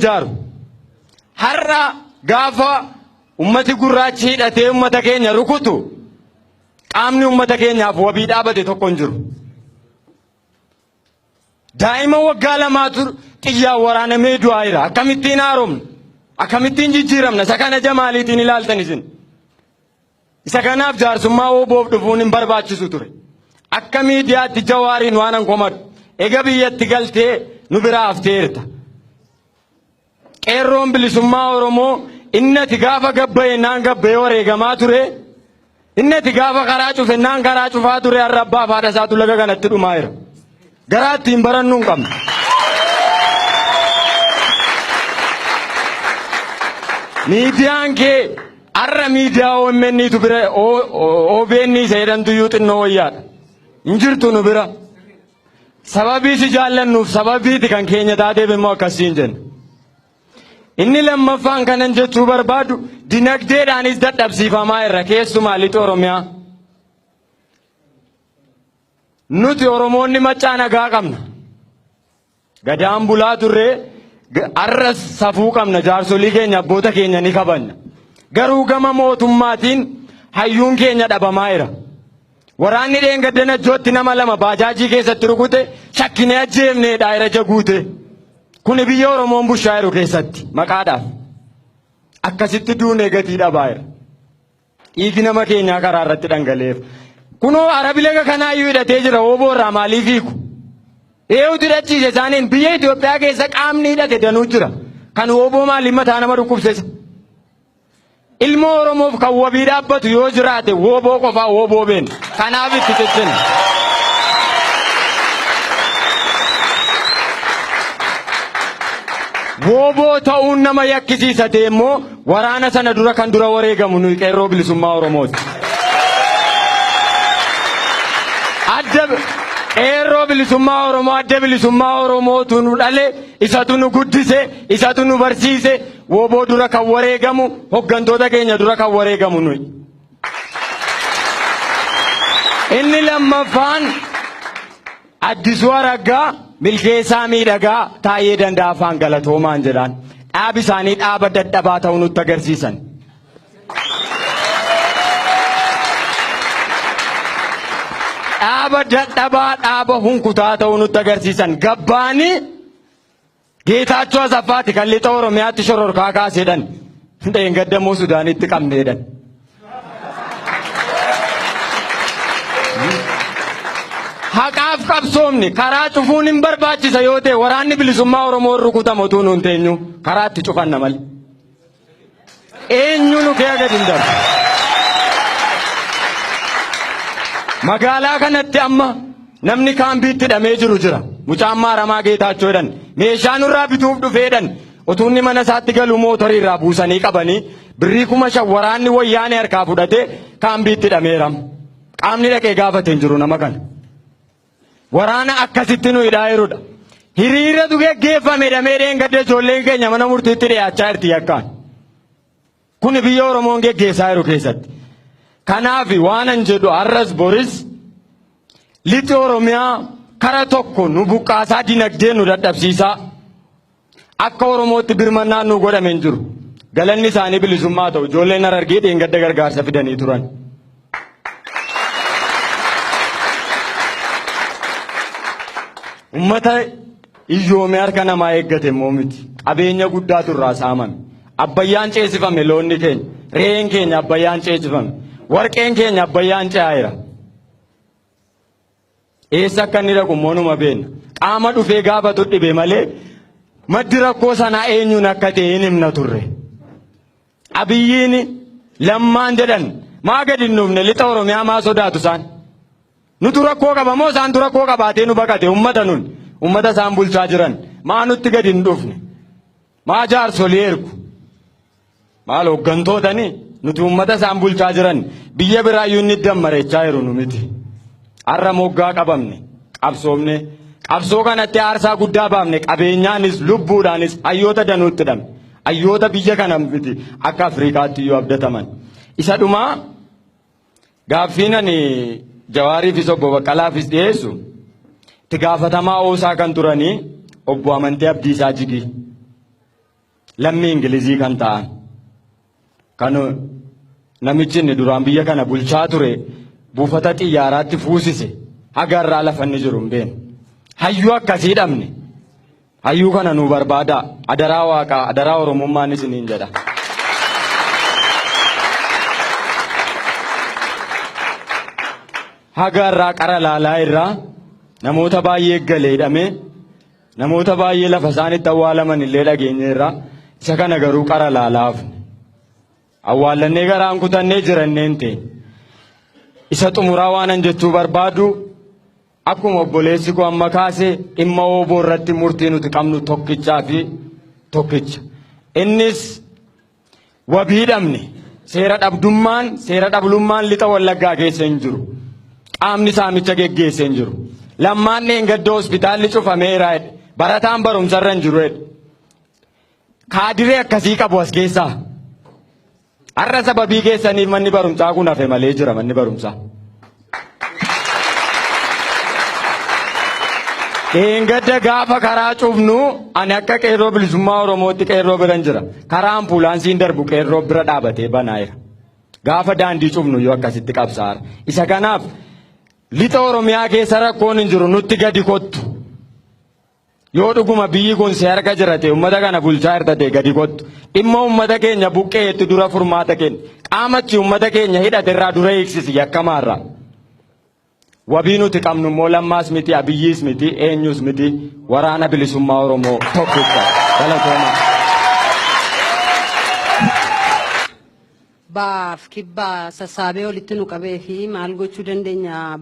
ijaaru. Har'a gaafa ummati gurraachi hidhatee ummata keenya rukutu qaamni ummata keenyaaf wabii dhaabate tokko hin jiru. Daa'ima waggaa lamaatu xiyyaan waraanamee du'aa jira. Akkamittiin haaromna? Akkamittiin jijjiiramna? Isa kana ija maaliitiin ilaaltan isin? Isa kanaaf jaarsummaa OBOf dhufuun hin barbaachisu ture. Akka miidiyaatti Jawaariin waan an komadhu. Ega biyyatti galtee nu biraa hafteerta. Qeerroon bilisummaa Oromoo inni ati gaafa gabba'e naan gabba'ee wareegamaa ture. Inni ati gaafa karaa cufe naan karaa cufaa ture har'a abbaa fi haadha isaatu laga kanatti dhumaa jira. Garaa ittiin barannu hin qabnu. Miidiyaan kee har'a miidiyaa OMN tu bira OBN isa jedhamtu iyyuu xinnoo wayyaadha. Hin jirtu nu bira. Sababii si jaallannuuf sababiiti kan keenya taateef immoo akkasiin jenna. Inni lammaffaan kanan jechuu barbaadu dinagdeedhaanis dadhabsiifamaa irra keessumaa lixa Oromiyaa. Nuti Oromoonni maccaa nagaa qabna. Gadaan bulaa turre har'as safuu qabna jaarsolii keenya abboota keenya ni kabajna. Garuu gama mootummaatiin hayyuun keenya dhabamaa jira. Waraanni dheengadda Najjootti nama lama baajaajii keessatti rukute shakkinee ajjeefneedha iraja guute. Kuni biyya Oromoon bushaa jiru keessatti maqaadhaaf. Akkasitti duunee gatii dhabaa jira. Dhiigi nama keenyaa karaa irratti dhangala'eef. Kunoo Arabi laga kanaa iyyuu hidhatee jira Ooboo irraa maaliif hiiku? Eewutu hidhachiise isaaniin biyya Itoophiyaa keessa qaamni hidhate danuu jira. Kan Ooboo maaliif mataa nama dhukkubsisa? Ilmoo Oromoof kan wabii dhaabbatu yoo jiraate Wooboo qofaa Wooboo been. Kanaaf itti cichina. Wooboo ta'uun nama yakkisiisa ta'e immoo waraana sana dura kan dura wareegamu nuyi qeerroo bilisummaa Oromooti. Adda qeerroo bilisummaa Oromoo adda bilisummaa Oromootu nu dhale isatu nu guddise isatu nu barsiise Wooboo dura kan wareegamu hoggantoota keenya dura kan wareegamu nuyi. Inni lammaffaan Addisuu Araggaa Milkeessaa Miidhagaa Taayyee Danda'aa Afaan Galatoomaan jedhaan. Dhaabi isaanii dhaaba dadhabaa ta'uu nutti agarsiisan. Dhaaba dadhabaa dhaaba hunkutaa ta'uu nutti agarsiisan. Gabbaanii Geetaachoo Asaffaati kan lixa Oromiyaatti shororkaa kaaseedhan. Dheengadda immoo Sudaanitti qabneedhan. Haqaaf qabsoomni karaa cufuun hin barbaachisa yoo ta'e waraanni bilisummaa Oromoo rukutama utuu nuun teenyu karaa itti cufanna malee. Eenyu nu kee gadi hin darbu. Magaalaa kanatti amma namni kaambiitti hidhamee jiru jira. Mucaan Maaramaa Geetaachoo jedhan. Meeshaa nurraa bituuf dhufee jedhan. Utuu inni mana isaatti galu mootorii irraa buusanii qabanii birrii 5,000 waraanni wayyaanee harkaa fudhatee kaambiitti hidhameera. Qaamni dhaqee gaafate hin jiru nama kana. Waraana akkasitti nu hidhaa jirudha. Hiriiratu geggeeffame hidhamee dheengadda ijoolleen keenya mana murtiitti dhiyaachaa jirti yakkaan. Kuni biyya Oromoon geggeessaa jiru keessatti. Kanaaf waan an jedhu har'as boris lixi Oromiyaa kara tokko nu buqqaasaa dinagdee nu dadhabsiisaa. Akka Oromootti birmannaan nu godhame hin jiru. Galanni isaanii bilisummaa ta'u ijoolleen Harargee dheengadda gargaarsa fidanii turan. Ummata hiyyoomee harka namaa eeggate immoo miti. Qabeenya guddaatu irraa saamame. Abbayyaan ceesifame loonni keenya. Re'een keenya abbayyaan ceesifame. Warqeen keenya abbayyaan ce'aa jira. Eessa akka inni dhaqu immoo numa beekna. Qaama dhufee gaafatu dhibe malee maddi rakkoo sanaa eenyuun akka ta'e hin himna turre. Abiyyiin lammaan jedhan maa gadi hin dhufne lixa Oromiyaa maa sodaatu isaan. Nutu rakkoo qaba moo isaantu rakkoo qabaatee nu baqate ummata nun ummata isaan bulchaa jiran maa nutti gadi hin dhufne. Maa jaarsolii ergu. Maal hooggantootani nuti uummata isaan bulchaa jiran biyya biraa iyyuu inni dammarechaa jiru nu miti. Har'a moggaa qabamne qabsoomne qabsoo kanatti aarsaa guddaa baafne qabeenyaanis lubbuudhaanis hayyoota danuutti hidhame. Hayyoota biyya kana miti akka Afrikaatti iyyuu abdataman. Isa dhumaa gaaffiin ani Jawaariifis obbo Baqqalaafis dhiyeessu itti gaafatamaa oosaa kan turanii obbo Amantee Abdiisaa Jigii. Lammii Ingilizii kan ta'an. Kan namichi inni duraan biyya kana bulchaa ture buufata xiyyaaraatti fuusise haga irraa lafa inni jiru hin beeknu. Hayyuu akkasii dhabne. Hayyuu kana nuu barbaadaa. Adaraa Waaqaa, adaraa Oromummaan isiniin jedha. Haga irraa qara laalaa irraa namoota baay'ee galee hidhamee namoota baay'ee lafa isaan itti awwaalaman illee dhageenyeerra. Isa kana garuu qara laalaa hafne. Awwaallannee garaan kutannee jirannee hin teenye. Isa xumuraa waanan jechuu barbaadu akkuma obboleessi koo amma kaase dhimma ooboo irratti murtii nuti qabnu tokkichaa fi tokkicha. Innis wabii dhabne seera dhabdummaan seera dhablummaan lixa wallaggaa keessa hin jiru. Qaamni saamicha geggeesse hin jiru. Lammaan dheengadda hospitaalli cufameera jedhe. Barataan barumsarra hin jiru jedhe. Kaadiree akkasii qabu as keessaa. Har'a sababii keessaniif manni barumsaa kun hafe malee jira manni barumsaa. Dheengadda gaafa karaa cufnu ani akka qeerroo bilisummaa Oromootti qeerroo biran jira. Karaa ampuulaansiin darbu qeerroo bira dhaabatee banaayira. Gaafa daandii cufnu yoo akkasitti qabsaara. Isa kanaaf lixa Oromiyaa keessa rakkoon hin jiru nutti gadi kottu. Yoo dhuguma biyyi kun si harka jira ta'e uummata kana bulchaa jirta ta'e gadi kottu. Dhimma uummata keenya buqqeetti dura furmaata kenni. Qaamachi uummata keenya hidhate irraa dura hiiksisi yakkamaarraa. Wabii nuti qabnu immoo Lammaas miti, Abiyyiis miti, eenyus miti, waraana bilisummaa Oromoo tokkicha. Galatoomaa. Baaf kibbaa sassaabee walitti nu qabee fi maal gochuu dandeenya?